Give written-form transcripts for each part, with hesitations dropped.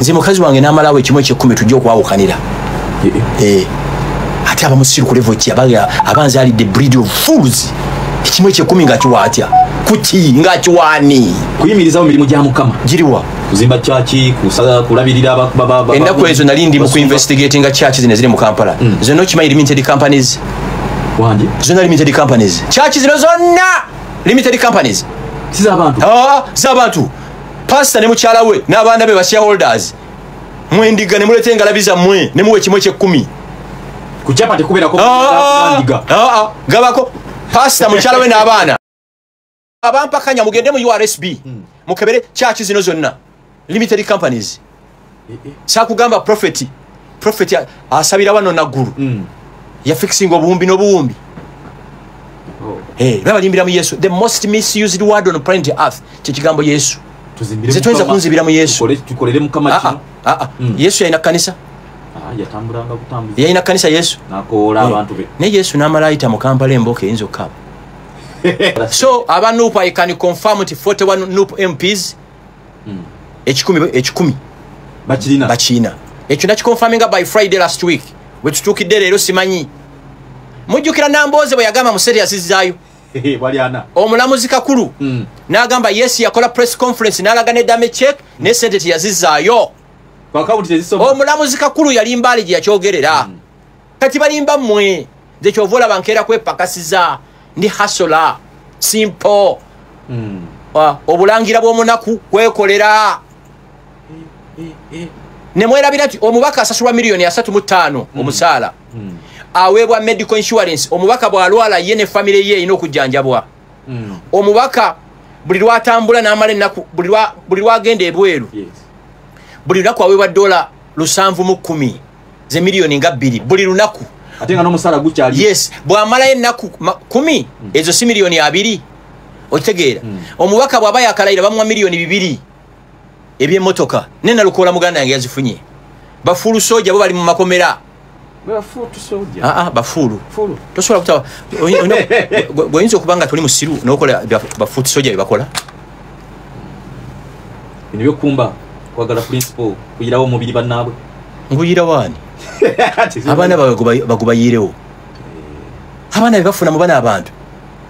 Nze mukazi wange n'amalawo ekimu ekyekumi tujja okwawukanira. Ate abamusiru ku level ki abanzaalidde breed of fools. Ekimu ekyekumi nga kiwa atya? Kuki nga kiwaani? Kuyimirizawo mirimu gya Mukama. Giriwa? Kuzimba church, kusala, kulabirira ennaku ezo nali ndi mu kuinvestigatinga church zino eziri mu Kampala. Zonna okimanyi limited companies. Wangi? Zonna limited companies. Church zino zonna limited companies. Si z'abantu. Z'abantu. Pastor ne mukyala we n'abaana be ba shareholders. Mwendiga ne muleeta engalabi zammwe ne muwa ekimu ekyekumi. Ku kyapa tekubeerako ndiga. Gabako pastor mukyala we n'abaana. Abampakanya mugende mu URSB. Mukebere church zino zonna limited companies. Sakugamba prophet asabira wano naggulu. Yafixinga obuwumbi n'obuwumbi. Babalimbira mu Yesu. The most misused word on planet Earth kye kigambo Yesu. Nze toyinza kunzibira mu Yesu. Tukolere Mukama kino. Yesu yalina kanisa. Yatambulanga butambuzi. Yalina kanisa Yesu. N'akoola abantu be. Ne Yesu n'amala ayita mu Kampala emboka eyinza okukaaba. So aba NUP, I can confirm nti 41 NUP MPs ekikumi bakirina. Ekyo nakiconfirminga by Friday last week. Wetutuukidde leero simanyi. Mujjukira Nambooze bwe yagamba Museveni yasizzaayo. Omulamuzi Kakulu n'agamba yes, yakola press conference n'alaga ne damage check ne sente teyazizzaayo. Omulamuzi Kakulu yali Mbale gye yakyogerera. Kati balimba mmwe. Nze kyova olaba nkeera kwepakasiza. Ndi hasola simple. Obulangira bw'omunaku kwekolera. Ne mwerabira nti omubaka asasulwa 35 million omusaala. Aweebwa medical insurance. Omubaka bw'alwala ye ne famire ye erina okujjanjabwa. Omubaka buli lwatambula n'amala ennaku, buli lwagenda ebweru, buli lunaku aweebwa $710 ze miliyoni nga 2 buli lunaku. Ate nga n'omusaala gukyali. Yes, bw'amalayo ennaku 10 ezo si miliyoni 2. Okitegeera? Omubaka bw'aba yakalayira bamuwa 2 million eby'emmotoka. Ne Nalukoola muganda yange yazifunye. Bafuulu soja bo bali mu makomera. Bafuulu. Tosobola kutaba bw'oyinza okuba nga toli musiru n'okola bafuutu soja bye bakola. Bino byokumba kwagala principal kuyirawo omubiri bannaabwe. Nguyirawo ani? Abaana baabwe bagubayirewo. Abaana be bafuna mu bana abantu.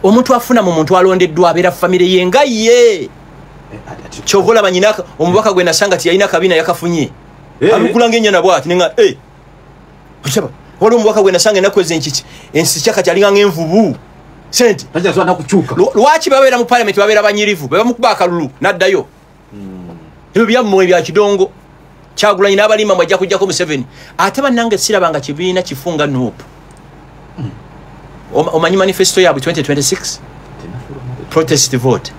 Omuntu afuna mu muntu alondeddwa abeera famire ye nga ye. Kyova olaba nnyina omubaka gwe nasanga tiyalina kabina yakafunye. Alukula ng'ennyana bw'ati nenga Ochaba, waliwo omubaka gwe nasanga ennaku ezo ensi kyaka kyalinga ng'envubu. Sente. Lwaki babeera mu parliament babeera banyirivu, be bamukuba akalulu n'addayo. Ebyo byammwe ebya kidongo. Kyagulanyi n'abalimba mwajja kujjako Museveni. Ate bannange sirabanga kibiina kifunga NUP. Omanyi manifesto yaabwe 2026? Protest vote.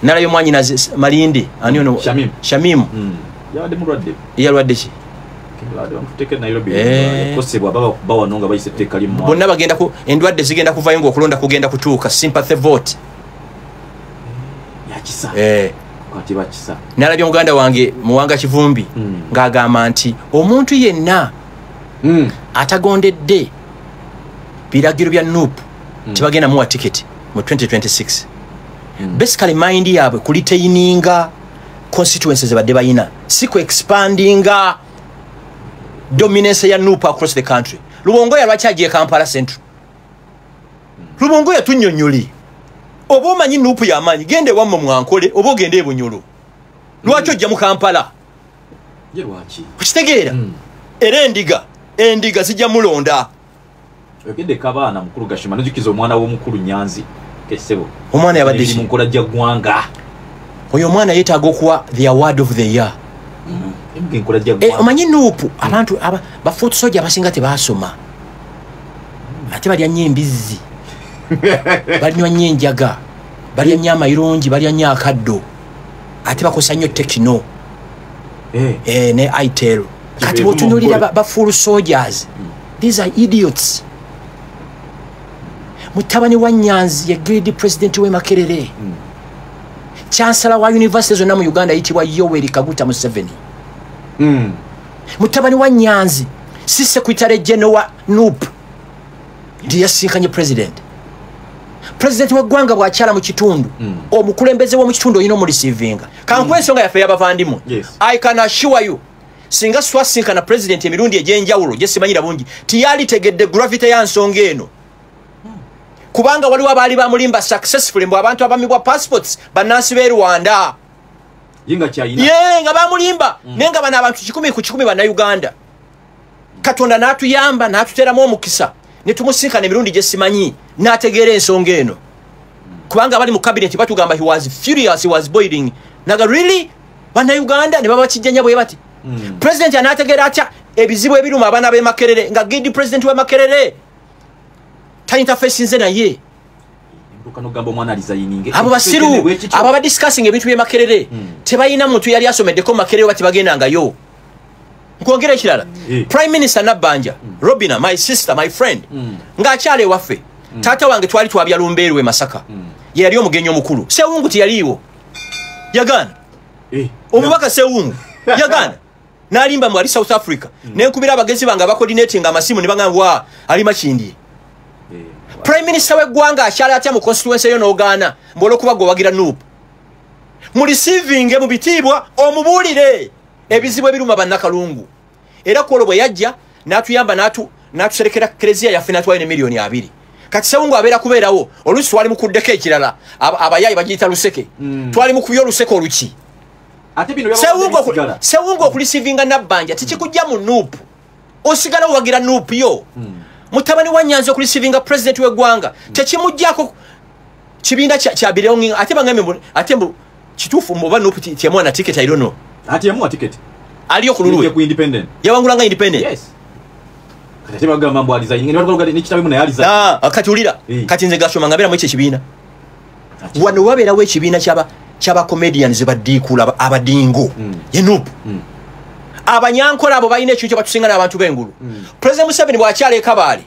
Nalayo mwannyinaze Malindi, ani ono? Shamim. Yabadde mulwadde. Yalwadde ki? Bonna bagenda ku endwadde zigenda kuvayo ng'okulonda kugenda kutuuka. Sympathy vote. Nalabye muganda wange Muwanga Kivumbi ng'agamba nti omuntu yenna atagondedde biragiro bya NUP tebagenda muwa tiketi mu 2026. Basically mind yaabwe kulitaininga constituencies badde bayina, si ku expandinga dominance ya NUP across the country. Lubongoya lwaki agiye Kampala Central? Lubongoya tunnyonnyoli. Oba omanyi NUP y'amaanyi, genda ewammwe mwankole oba ogende e Bunyoro. Lwaki ojja mu Kampala? Okitegeera? Era endiga zijja mulonda. Ogende kabaana mukulu Gashima nojukiza omwana w'omukulu Nyanzi kesebo. Omwana yabadde ki? Mu nkola gya ggwanga. Oyo omwana yeetaaga okuwa the award of the year. Omanyi NUP abantu bafuutu soja abasinga tebaasoma. Ate balya nnyo embizzi. Balinywa nnyo enjaga. Balya nnyo amayirungi, balya nnyo akaddo. Ate bakozesa nnyo Tecno. Ne Itel. Kati bw'otunuulira bafuulu soldiers. These are idiots. Mutabani wa Nyanzi ye grade president w'e Makerere. Chancellor wa university zonna mu Uganda ayitibwa Yoweri Kaguta Museveni. Mutabani wa Nyanzi si secretary general wa NUP nti yasinkanye president. President w'eggwanga bw'akyala mu kitundu, omukulembeze w'omu kitundu olina omureceivinga. Kankuwa ensonga yaffe y'abavandimwe. I can assure you Singa swasinkana president emirundi egy'enjawulo gye simanyira bungi, tiyalitegedde gravity ya nsonga eno. Kubanga waliwo abaali bamulimba successfully mbu abantu abamibwa passports bannansi b'e Rwanda. Ye nga kyayina. Ye nga bamulimba. Naye nga bano abantu 100 ku 100 bannayuganda. Katonda n'atuyamba n'atuteeramu omukisa ne tumusinkana emirundi gye simanyi n'ategeera ensonga eno. Kubanga abali mu cabinet batugamba he was furious, he was boiling. Naga really bannayuganda ne baba bakijjanya bwe bati. President anaategeera atya ebizibu ebiruma abaana b'e Makerere nga guild president w'e Makerere tainterfacinze naye. Abo basiru abo abadiscussing ebintu by'e Makerere tebalina muntu yali asomeddeko Makerere oba tebagendangayo. Nkwongera ekirala, Prime Minister Nabbanja, Robina, my sister, my friend, ng'akyala ewaffe, taata wange twali twabya Lumbeeru e Masaka, ye yali omugenyi omukulu. Sewungu teyaliiwo, yagaana. Omubaka Sewungu yagaana, n'alimba mbu ali South Africa. Nenkubira abagezi bange abacoordinating amasimu ne bagamba wa ali Makindye. Prime Minister w'eggwanga akyala atya mu constituency yo n'ogaana mbu olw'okuba gwe wagira NUP? Mu receiving mu bitiibwa omubuulire ebizibu ebiruma bannakalungu. Era ku olwo bwe yajja n'atuyamba n'atuserekera kereziya yaffe n'atwayo ne 20 millioni. Kati Sewungu abeera kubeerawo, oluusi twali mukuddeko ekirala, abayaayi bagiyita luseke. Twali mukubye oluseke oluki. Ate bino Sewungu okureceivinga Nabbanja tekikujja mu NUP, osigala owagira NUP yo. Mutabani wa Nyanzi okureceivinga president w'eggwanga tekimuggyako kibiina kya belonging. Ate baŋŋambye ate mbu kituufu mbu oba NUP teyamuwa na ticket, I don't know. Ate yamuwa ticket. Aliyo ku lulwe. Ku independent. Yawangula nga independent. Yes. Kati ate bagamba mbu alizayininga, ne batugaluga ne kitaawe naye alizayininga. Ah, kati wulira, kati nze Gashumba nga mbeera mu ekyo ekibiina. Wano wabeerawo ekibiina ky'aba comedians badiikula abadingo. Ye NUP. Abanyankola abo balina ekintu kye batusinga n'abantu b'engulu. President Museveni bw'akyala e Kabaale,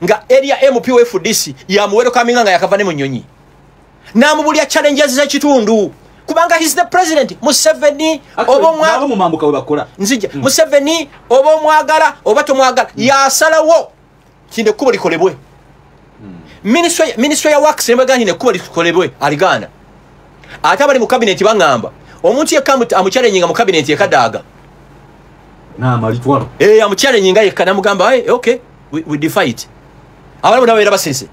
nga area MP wa FDC yamuwelcominga nga yakava ne mu nnyonyi, n'amubulya challenges z'ekitundu, kubanga he's the president. Museveni oba omwa mu mambuka we bakola. Nzija. Museveni oba omwagala oba tomwagala, yasalawo kino ekkubo likolebwe. Ministry ya works ne bagamba ekkubo likolebwe, aligaana. Ate abali mu cabinet baŋŋamba omuntu yekka amuchallenginga mu cabinet ye Kadaga. Naamalitwalo. Eh, amuchallenginga yekka namugamba, "Hey, okay, we defy it." Abalala bonna babeera basirise.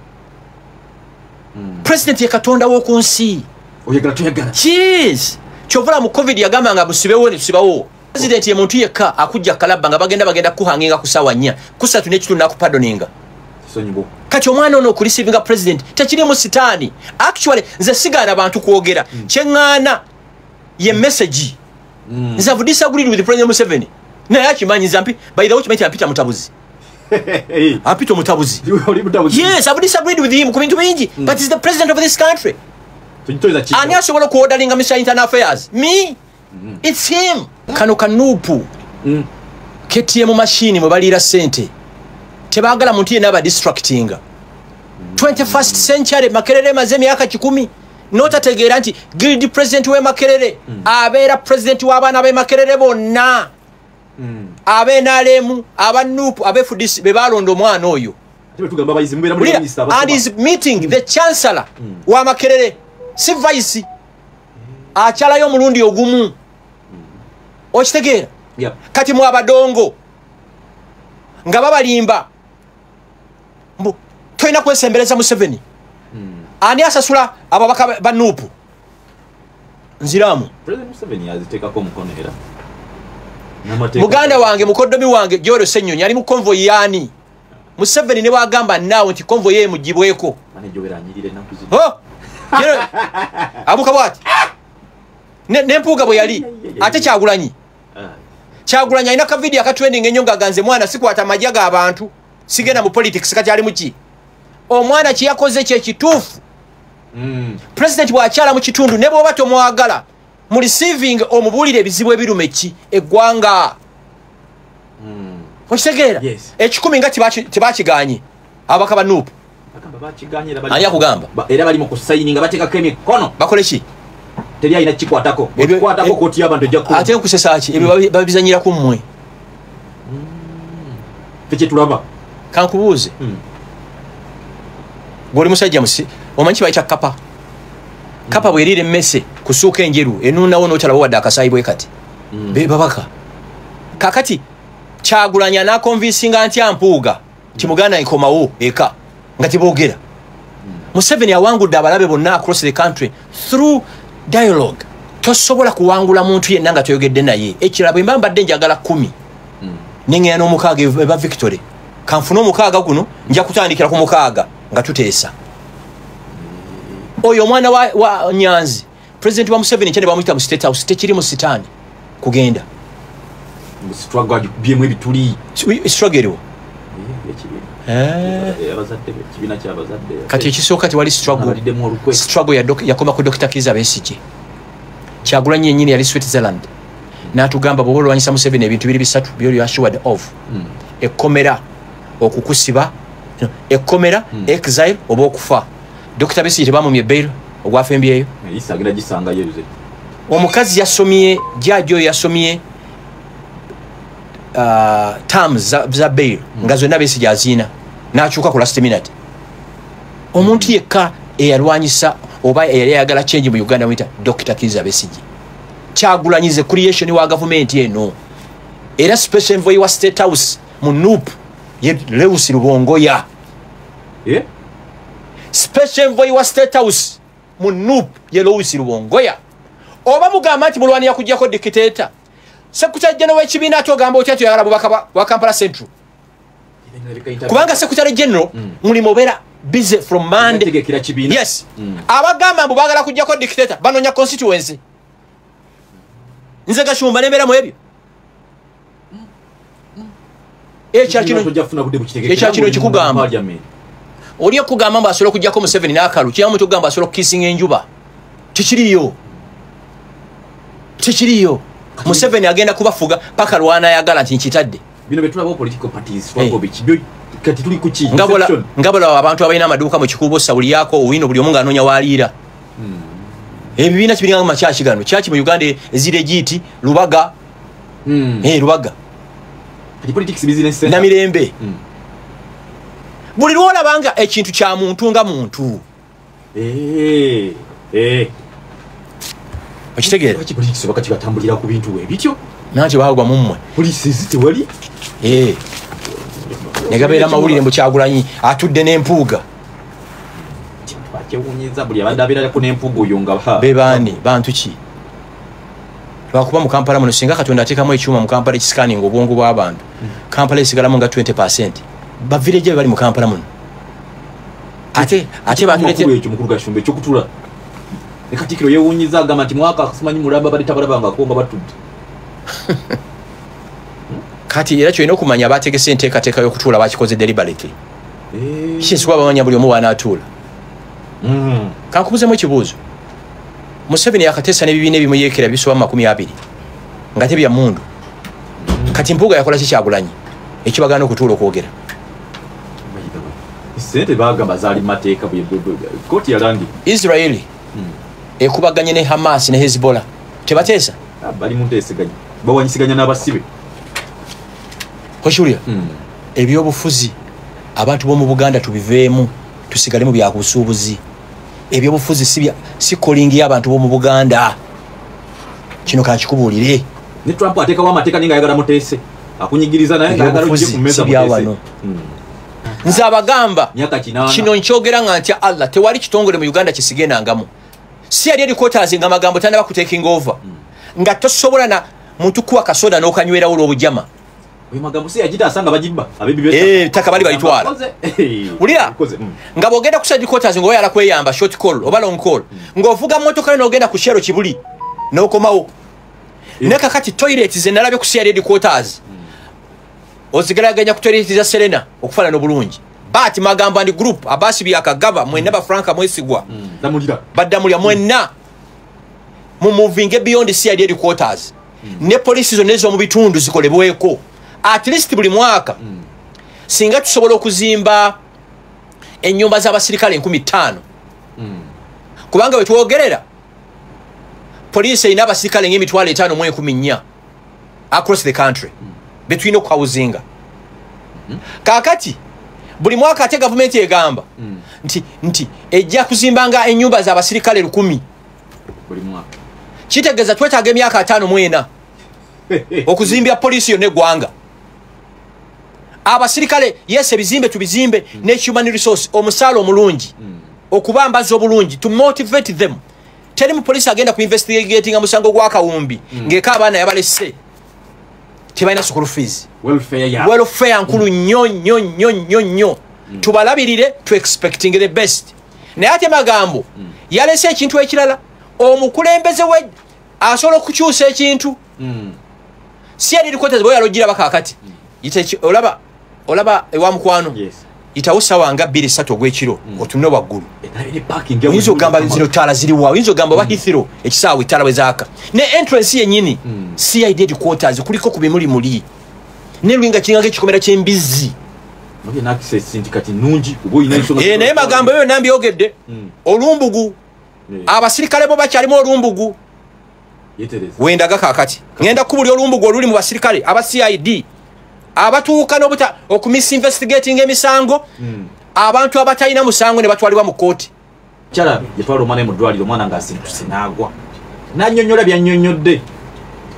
President ye Katonda w'oku nsi. Oyagala toyagala. Cheese. Kyovula mu COVID yagamba nga musibewo ne tusibawo. President ye muntu yekka akujja kalabba nga bagenda kuhanginga ku ssaawa 4 kusatu n'ekitundu n'akupardoninga. Kisonyibo. Kati omwana ono okureceivinga president tekirimu sitaani. Actually nze sigaana bantu kwogera. Kyeŋŋaana ye message. Nze have disagreed with President Museveni, naye akimanyi nze ampi, by the way, kimanyi ampita mutabuzi, ampita omutabuzi. Oli mutabuzi. Yes, I've disagreed with him ku bintu bingi, but he's the president of this country. Togitoyeza kijja. Ani asobola okuorderinga Mr Internal Affairs? Me? It's him. Kano ka NUP ketiye mu mashini mwe baliira ssente, tebaagala muntu yenna abadistractinga. 21st century, Makerere emaze emyaka 100 notategeera nti guild president w'e Makerere abeera president w'abaana b'e Makerere bonna, ab'NRM, aba NUP, ab'FDC be balonda omwana oyo. Ate bwe tugamba abayizi mubeera muri Wulira, minisita and abasoma. is meeting the chancellor wa Makerere, si vice, akyalayo omulundi ogumu. Okitegeera? Yep. Kati mu abadongo nga babalimba mbu tolina kwesembereza Museveni. Ani asasula ababaka ba NUP? Nziramu. President Museveni yaziteekako omukono era N'amateeka- Muganda wange, mukoddomi wange Joel Ssenyonyi ali mu convoy yaani Museveni ne bwagamba naawe nti convoy ye mugibweko. Mane Joel anyirira ennaku zino. Oh! Abuka bwati Nempuuga bwe yali ate Kyagulanyi. Ah. Kyagulanyi alina kavidiyo akatrending ennyo ng'aganze mwana sikwata majja g'abantu, sigenda mu politics. Kati ali muki? Omwana kyeyakoze kyekituufu. President bw'akyala mu kitundu, ne bw'oba tomwagala, mu receiving omubuulire ebizibu ebiruma eki eggwanga. Okitegeera? Yes. 1,000 nga tebakiganye ababaka ba NUP. Bagamba bakiganye era Ani akugamba? Era bali mu kusayininga, bateekako emikono. Bakole ki? Teri alina kikwatako. Okikwatako, kooti y'abantu ejja kukuluma. Ate nkusesa ki? Ebyo babizanyira ku mmwe. Ffe kye tulaba. Kankubuuze. Gwoli musajja musi, omanyi kibayita kapa? Kapa bweriira emmese ku ssuuka enjeru enuunawo n'otalaba wadde akasaayi bwe kati. Be babaka. Kakati Kyagulanyi anakonvinsinga nti Mpuuga kimuganda nkomawo eka nga tibogera. Museveni awangudde abalabe bonna across the country through dialogue. Tosobola kuwangula muntu yenna nga toyogedde naye. Ekirala bwe mba mbadde njagala 10 nengenda n'omukaaga eba victory, kanfune omukaaga guno, nja kutandikira ku mukaaga nga tuteesa. Oyo omwana wa Nyanzi, president wa Museveni kyane bamuyita mu State House, tekiri mu sitaani kugenda. Struggle agikubyemu ebituli. Struggle eriwo. Abazadde be, ekibiina ky'abazadde. Kati ekisooka tewali struggle. Abaliddemu olukwe. Struggle yakoma ku Dr. Kizza Besigye. Kyagulanyi yennyini yali Switzerland n'atugamba bw'oba olwanyisa Museveni ebintu biri bisatu by'oli assured of: ekkomera, okukusiba ekkomera, exile oba okufa. Dr. Besigye tebamumye bail ogwafembyeyo. Isa agenda gisangayo ebize. Omukazi yasomye, jjajja oyo yasomye terms za bail nga zonna Besigye aziina, n'akyuka ku last minute. Omuntu yekka eyalwanyisa oba eyali ayagala change mu Uganda muyita Dr. Kizza Besigye. Kyagulanyi ze creation wa gavumenti eno, era special envoy wa State House mu NUP ye Lewis Rubongoya. Special envoy wa State House mu NUP ye Lewis Rubongoya. Oba mugamba nti mulwanira kuggyako dictator, Secretary General w'ekibiina ate ogamba otya toyagala bubaka bwa Kampala Central? Kubanga Secretary General mulimu obeera busy from Monday. Yategekera kibiina. Yes. Abagamba mbu baagala kuggyako dictator banoonya constituency. Nze Gashumba nembeera mu ebyo. Ekya kino Tojja kufuna budde bukitegekera. Ekya kino kikugamba. Parliament. Oli okugamba mbu asobola okuggyako Museveni n'akalu, kiramu tugamba asobola okukisinga enjuba. Tekiriyo. Tekiriyo. Museveni agenda kubafuga paka lw'anaayagala nti nkitadde. Bino bye tulaba political parties, twako biki? Byo kati tuli ku ki? Nga Inception. bolaba abantu abalina amaduuka mu Kikuubo, Sawuliyako, Owino, buli omu ng'anoonya w'aliira. Ebibiina kibiringa mu makyaki gano. Kyaki mu Uganda ezira egiiti, Lubaga, Lubaga. Kati politics business center. Namirembe. Buli lw'olabanga ekintu kya muntu nga muntu. Okitegeera? Lwaki politics wakati batambulira ku bintu bwe bityo? Nanti baagwa mu mmwe. Police tewali. Ne gabeera amawulire mbu Kyagulanyi atudde n'Empuuga. Bakyewuunyiza buli abadde abeerako n'Empuuga oyo nga Be baani? Bantu ki? Lwakuba mu Kampala muno singa Katonda ateekamu ekyuma mu Kampala ekisikaninga obwongo bw'abantu, Kampala esigalamu nga 20%. Ba village be bali mu Kampala muno. Ate batuleetera Ekyo ekyo mukulu Gashumba ekyokutula. Ne Katikkiro yeewuunyiza agamba nti mwaka simanyi mulamba badde tabalabangako nga batudde. Kati era kyolina okumanya abategese enteekateeka y'okutuula bakikoze deliberately. Kinsi kuba bamanya buli omu w'anaatuula. Kankubuzeemu ekibuuzo. Museveni yakateesa n'ebibiina ebimuyeekera bisoba mu 20 nga tebya mmundu. Kati Mpuuga yakola ki Kyagulanyi ekibagaana okutuula okwogera? Ssente baagamba zaali mu mateeka kooti yalangira. Israeli ekubaganye ne Hamas ne Hezbollah, tebateesa? Ah, bali mu nteeseganya, bawanyisiganya n'abasibe. Okiwulira? Ebyobufuzi abantu b'omu Buganda tubiveemu, tusigale mu byabusuubuzi. Ebyobufuzi si calling y'abantu b'omu Buganda. Kino kankikubuulire. Ne Trump ateekawo amateeka naye ng'ayagala muteese, akunyigiriza naye ng'ayagala ojje ku mmeeza Ebyobufuzi si bya muteese. wano. Nze abagamba Myaka 8. kino nkyogera nga ntya Allah, tewali kitongole mu Uganda kisigendangamu. Si yali headquarters nga magambo tannaba ku taking over, nga tosobola na muntu kuwa kasoda n'okanywerawo olw'obujama. Oyo magambo si yagitaasa nga bagibba abebbi b'ettaka. Ettaka bali balitwala. Wulira? Koze. Nga bw'ogenda ku headquarters ng'oyala kweyamba short call oba long call, ng'ovuga mmotoka yo n'ogenda ku Shell Kibuli n'okomawo. Ne kakati toilet ze nalabye ku CID headquarters, ozigeraganya ku toilet za Serena okufaanana obulungi. But Magambo and group, Abasi Byakagaba, mwenna ba Franka Mwesigwa, Damulira. Baddamulya, mwenna mu moving beyond CID headquarters. Ne poliisi zonna ez'omu bitundu zikolebweko at least buli mwaka. Singa tusobola okuzimba ennyumba z'abasirikale 5,000, kubanga bwe twogerera poliisi erina abasirikale ng'e 5,014 across the country betulina okuhousinga. Kaakati buli mwaka ate gavumenti egamba nti ejja kuzimbanga ennyumba z'abasirikale 1,000 buli mwaka. Kitegeeza twetaaga emyaka 54. Okuzimbya poliisi yonna eggwanga. Abasirikale, yes, ebizimbe tubizimbe, ne human resource, omusaala omulungi, okubambaza obulungi, to motivate them. Teri mu poliisi agenda ku investigatinga musango gwa kawumbi ng'eka abaana yabalese tebalina school fees. Welfare ya Welfare nkulu nnyo nnyo nnyo nnyo nnyo. Tubalabirire, to expecting the best. Naye ate Magambo yalese ekintu ekirala. Omukulembeze we asobola okukyusa ekintu. Si yali headquarters bwe yalogiraba kaakati. Olaba ewa mukwano, yitawo sawa nga 2-3 ogw'ekiro, otunule waggulu. Ne parking. Oyinza okugamba zino ttaala ziriwa? Oyinza okugamba oba Heathrow ekisaawe ettaala bwe zaaka. Ne entrance yennyini, CID headquarters, kuliko ku bimuli muli nelulinga kiringako ekikomera ky'embizzi. Nobye n'access nti kati nungi oba olina ensonga. Eh, naye magambo eyo nambyogedde. Olumbugu, abasirikale bo bakyalimu olumbugu. Yetereza. Wendaga kaakati ngenda kubuli olumbugu oluli mu basirikale aba CID abatuuka n'obuta okumisinvestigating emisango, abantu abatalina musango ne batwalibwa mu kooti. Kyala yatwala omwana we mu ddwaliro, omwana ng'asintuse n'agwa, n'annyonnyola byannyonnyodde.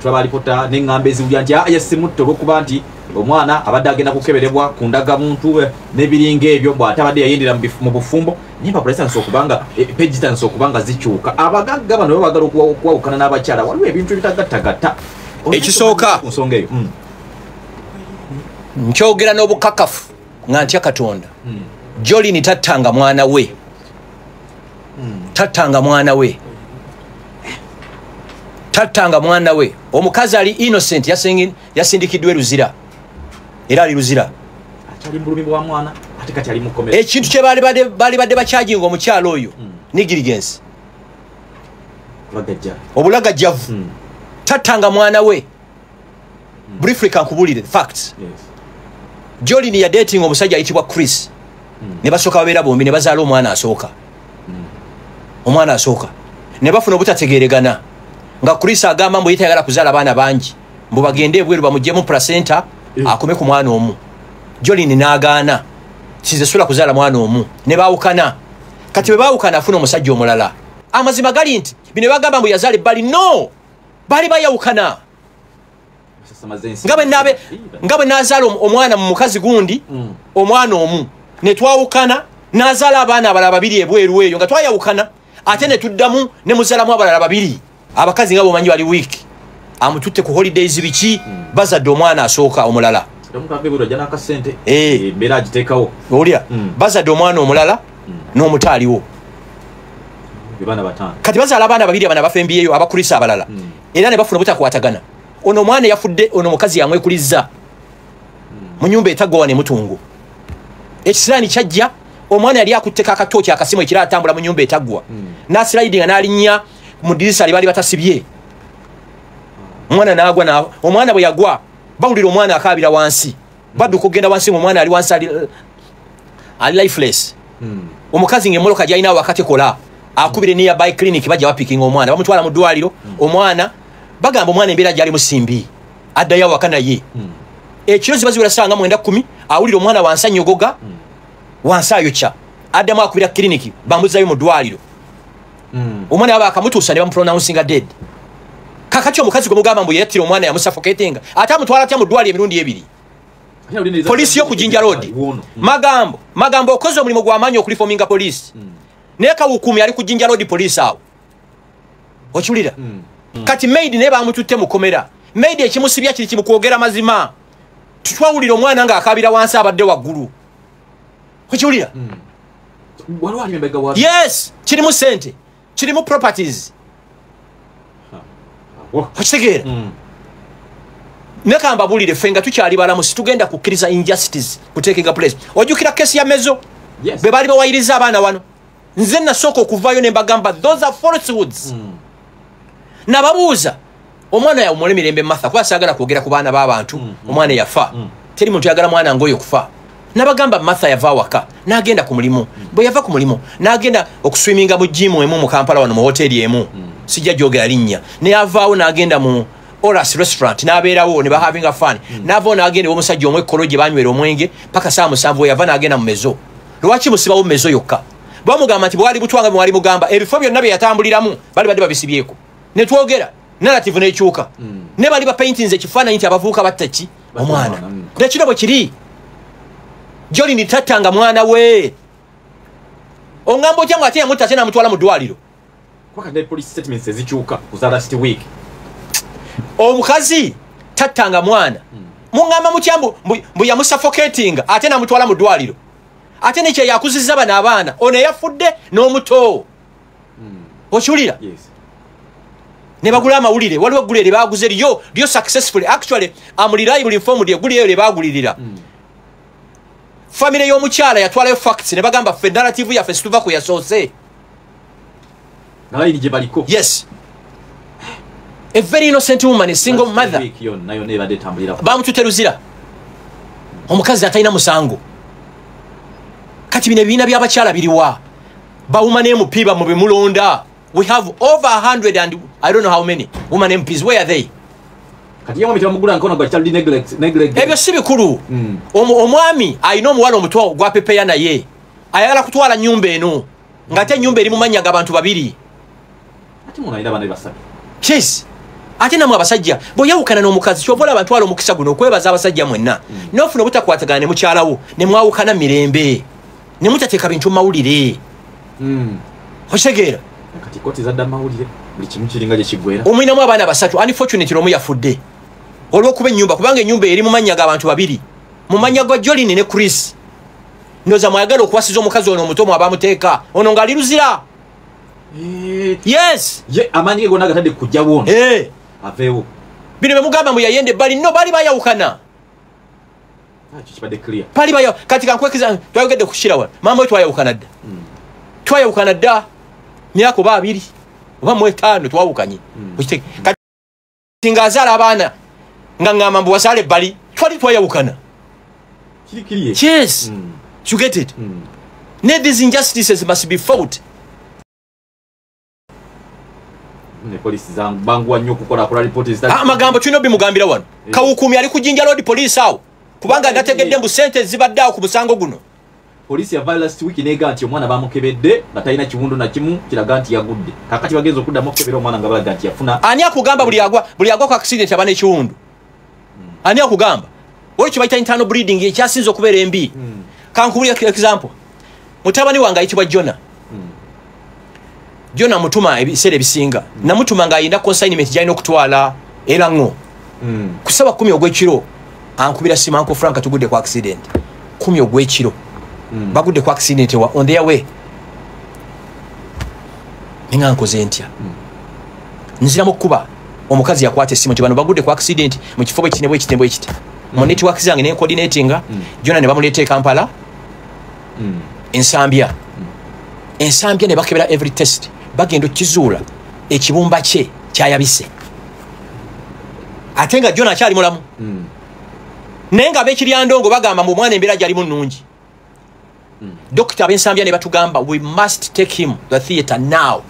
Tulaba alipota n'eŋŋamba eziwulira nti aya simutta olw'okuba nti omwana abadde agenda kukeberebwa ku ndagamuntu n'ebiringa ebyo, bw'ate abadde yayindira mu bufumbo. Naye empapula zitandise okubanga peji zitandise okuba nga zikyuka. Abagagga bano baba baagala okwawukana n'abakyala, waliwo ebintu ebitagattagatta. Ekisooka, ku nsonga eyo. Nkyogera n'obukakafu nga ntya Katonda. Jolini tattanga mwana we. Tattanga mwana we, tattanga mwana we. Omukazi ali innocent, yasindikiddwa e Luzira, era ali Luzira. Akyali mu bulumi bwa mwana, ate kati ali mu kkomera. Ekintu kye baali badde bakyajinga omukyalo oyo, negligence. Kulagajja. Obulagajjavu. Tattanga mwana we. Briefly, kankubulire facts. Jolini yadetinga omusajja ayitibwa Chris. Ne basooka babeera bombi, ne bazaala omwana asooka. Omwana asooka ne bafuna obutategeregana, nga Chris agamba mbu ye tayagala kuzaala baana bangi, mbu bagende ebweru bamugyemu placenta, akome ku mwana omu. Jolini n'agaana, kize sola kuzaala mwana omu, ne baawukana. Kati bwe baawukana, afuna omusajja omulala. Amazima gali nti bino bagamba mbu yazaala ebbali, no, baali bayawukana. Sasamaza ensi. Nga bwe nazaala omwana mu mukazi gundi, omwana omu, ne twawukana, nazaala abaana abalala babiri ebweru eyo nga twayawukana, ate ne tuddamu ne muzaalamu abalala babiri. Abakazi nga bwomanyi bali weak, amututte ku holidays, biki, bazadde omwana asooka omulala. Omuntu ava ebweru ajja n'akasente. Eh. Embeera agiteekawo. Olya, bazadde omwana omulala n'omuto aliwo. Be baana bataano. Kati bazaala abaana babiri, abana bafembyeyo abakulisa abalala, era ne bafuna obutakwatagana. Ono omwana yafudde, ono omukazi yamwekulizza mu nyumba etaggwa ne mutungu. Ekisiraani kyajja, omwana yali akutteko akatooki, akasimu, ekiro atambula mu nyumba etaggwa, n'aslidinga n'alinnya mu ddirisa lye baali batasibye, omwana n'agwa. Omwana bwe yagwa, bawulira omwana akaabira wansi, badduka okugenda wansi, ngaomwana ali wansi, ali lifeless. Omukazi ng'emmotoka gyalina wakati kola, akubire nearby clinic, bajja bapikinga omwana, bamutwala mu ddwaliro. Omwana bagamba omwana embeera gyali musimbi, addayo awaka. Naye ekiro ziba ziwera sanga 9:10, awulira omwana wansi anyogoga, wansi ayokya, addamu akubira clinic, bamuzzayo mu ddwaliro. Omwana baba akamutuusa ne bamupronouncinga dead. Kakati omukazi gwe mugamba mbu yeyattira omwana, yamusuffocatinga, ate amutwala atya mu ddwaliro emirundi ebiri? Poliisi yo ku Jinja Road, Magambo, Magambo okoze omulimu gw'amaanyi okureforminga poliisi, naye kawukumi ali ku Jinja Road poliisi awo, okiwulira? Kati maid naye bamututte mukomera. Maid ekimusibya kiri kimu, kwogera mazima. Twawulira omwana ng'akaabira wansi, abadde waggulu, okiwulira? Waliwo ali emabega wa. Yes, kirimu sente, kirimu properties. Okitegeera? Nekamba bulire, ffe nga tukyali balamu situgenda kukkiriza injustice kutakinga place. Ojjukira kesi ya Mezo? Yes. Be baali bawayiriza abaana wano, nze nasooka okuvaayo ne mbagamba those are falsehoods. Nababuuza omwana yawumula emirembe Martha, kuba saagala kwogera ku baana b'abantu. Omwana yafa, teri muntu yagala mwana ngaoyo kufa. Nabagamba Martha yava awaka n'agenda ku mulimu. Bwe yava ku mulimu n'agenda okuswiminga mu jimu emu mu Kampala wano, mu hoteri emu, sijja gyogera linnya. Neyavaawo n'agenda mu Oras restaurant, n'abeerawo ne bahavinga fun. N'avaawo n'agenda ew'omusajja omu ekkolo gye banywera omwenge paka saa 7. Yava n'agenda mu Mezo. Lwaki musibawo mu Mezo yokka? Bamugamba nti bwali butwanga, bwali mugamba ebifo byonna bye yatambuliramu bali badde babisibyeko. Ne twogera Narrative n'ekyuka. Ne bali ba paintings ekifaananyi nti abavubuka batta ki omwana. Nekino bwe kiri. Jolini tattanga mwana we. Ongamba otya ate yamutta ate n'amutwala mu ddwaliro. Omukazi tattanga mwana. Mungamba mutya mbu yamusuffocatinga ate n'amutwala mu ddwaliro. Ate nekye yakuzizza bano abaana ono eyafudde n'omuto. Okiwulira? Ne bagula amawulire, waliwo eggulire lye baaguze lyo successfully. Actually am reliably informed eggulire lye baagulirira. Famire y'omukyala yatwalayo facts ne bagamba ffe narrative yaffe situva ku yasoose. Yes. A very innocent woman, a single mother. Bamutute Luzira. Omukazi atalina musango. Kati bino ebibiina by'abakyala biriwa? Ba woman MP bammwe be mulonda. We have over 100 and I don't know how many women MPs. Where are they? Ebyo si bikulu. Omwami alina omuwala omuto gwapepeya naye ayagala kutwala nnyumba eno ng'ate ennyumba eri mu mannya g'abantu babiri. Yes. Ate namwe abasajja bw'oyawukana n'omukazi ky'ova olaba ntwala omukisa guno okwebaza abasajja mwenna n'ofuna obutakwatagana ne mukyalawo ne mwawukana mirembe ne mutateeka bintu mu mawulire. Okitegeera? Omulinamu abaana basatu, unfortunately omu yafudde olw'okuba ennyumba, kubanga ennyumba eri mu mannya g'abantu babiri, mu mannya ga Jolini ne Chris. Ndowooza mwayagala okuwasiza omukazi ono omuto mwabamuteeka ono ng'ali Luzira. Yes. Amaanyi ge gonna gatadde kujjawo ono aveewo. Bino bye mugamba mbu yayenda ebbali, no, baali bayawukana. Baali bayawukana. Kati kankwekeza twayogedde ku Shira wano, maama we twayawukana dda. Twayawukana dda myaka oba 2 oba 5 twawukanye. Kati ng'azaala abaana nga ŋŋamba mbu wazaala ebbali, twali twayawukana. Yes. You get it? Ne these injustices must be fought. Amagambo tulina obimugambira wano. Kawukuumi ali ku Jinja Road Police awo, kubanga nategedde mbu ssente zibadde awo ku musango guno. Poliisi yava last week nega nti omwana bamukebedde nga talina kiwundu na kimu kiraga nti yagudde. Kakati bagenze okuddamu okukebera omwana nga balaga nti yafuna. Ani akugamba buli agwa ku accident aba n'ekiwundu? Ani akugamba? Waliwo kye bayita internal bleeding ekyasinze okubeera embi. Kankubulire example. Mutabani wange ayitibwa Jonah. Jonah mutuma ebiseera ebisinga. Namutuma ng'ayina consignment gy'alina okutwala Erango. Ku ssaawa 10 ogw'ekiro ankubira simu, Uncle Frank tugudde ku accident. 10 ogw'ekiro. Bagudde ku accident wa on their way. Ninga nkoze ntya? Nziramu kuba omukazi yakwata essimu nti bano bagudde ku accident mu kifo bwe kiti ne bwe kiti ne bwe kiti. Mu network zange ne coordinatinga Jonah ne bamuleeta e Kampala. Ensambya. Ensambya ne bakebera every test. Bagenda okukizuula ekibumba kye kyayabise. Ate nga Jonah akyali mulamu. Naye nga ab'ekiryandongo bagamba mbu omwana embeera gy'alimu nnungi. Dokita ab'ensambya ne batugamba we must take him to the theatre now.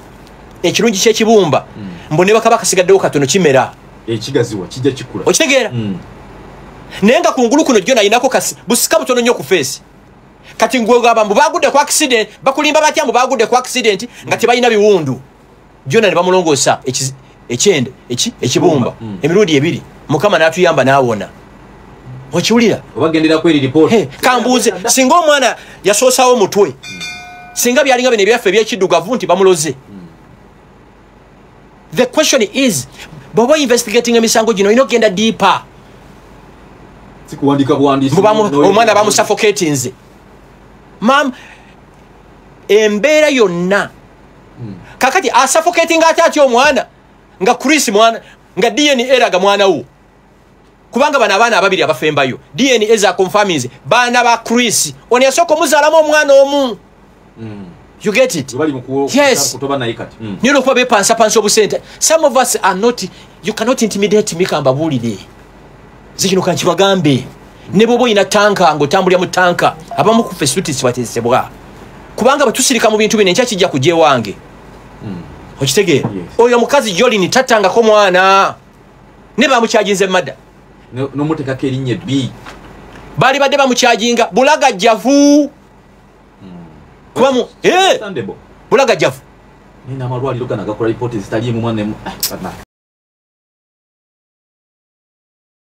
Ekirungi ky'ekibumba mbu ne bakaba kasigaddewo katono kimera. Ekigaziwa kijja kikula. Okitegeera? Naye nga ku ngulu kuno Jonah ayinako busika butono nnyo ku face. Kati ngwogamba mbu bagudde ku accident, bakulimba batya mbu bagudde ku accident nga tebalina biwundu. Jonah ne bamulongoosa ekyende ekibumba emirundi ebiri. Mukama n'atuyamba n'awona. Okiwulira? Obagendera kweri report. Kambuuze singa omwana yasoosawo omutwe, singa byalinga bino ebyaffe ebyekiddugavu nti bamuloze. The question is, bw'oba investigating emisango gino olina okugenda deeper. Sikuwandika buwandiisi. Omwana bamusuffocatinze. Mam, embeera yonna. Kakati asuffocatinga ate atya omwana nga Chris mwana nga DNA eraga mwana wo. Kubanga bano abaana ababiri abafembayo DNA za confirmings baana ba Chris. Ono yasooka omuzaalamu omwana omu. You get it? Yes. Niyo okuba bepansapansa obusente. Some of us are not, you cannot intimidate me kambabuulire. Nze kino kankibagambe. Ne bw'oba olina tanka ng'otambulira mu tanka, abamu ku ffe situtiisibwatiisibwa. Kubanga bwe tusirika mu bintu bino enkya kijja kujja ewange. Okitegeera? Oyo omukazi Jolini tattangako mwana. Ne bamukyajinze madda. N'omuteekako erinnya ebbi. Baali badde bamukyajinga bulagajjavu. Kubamu bulagajjavu. Nina amalwaliro gano agakola lipooti ezitaliimu mwana.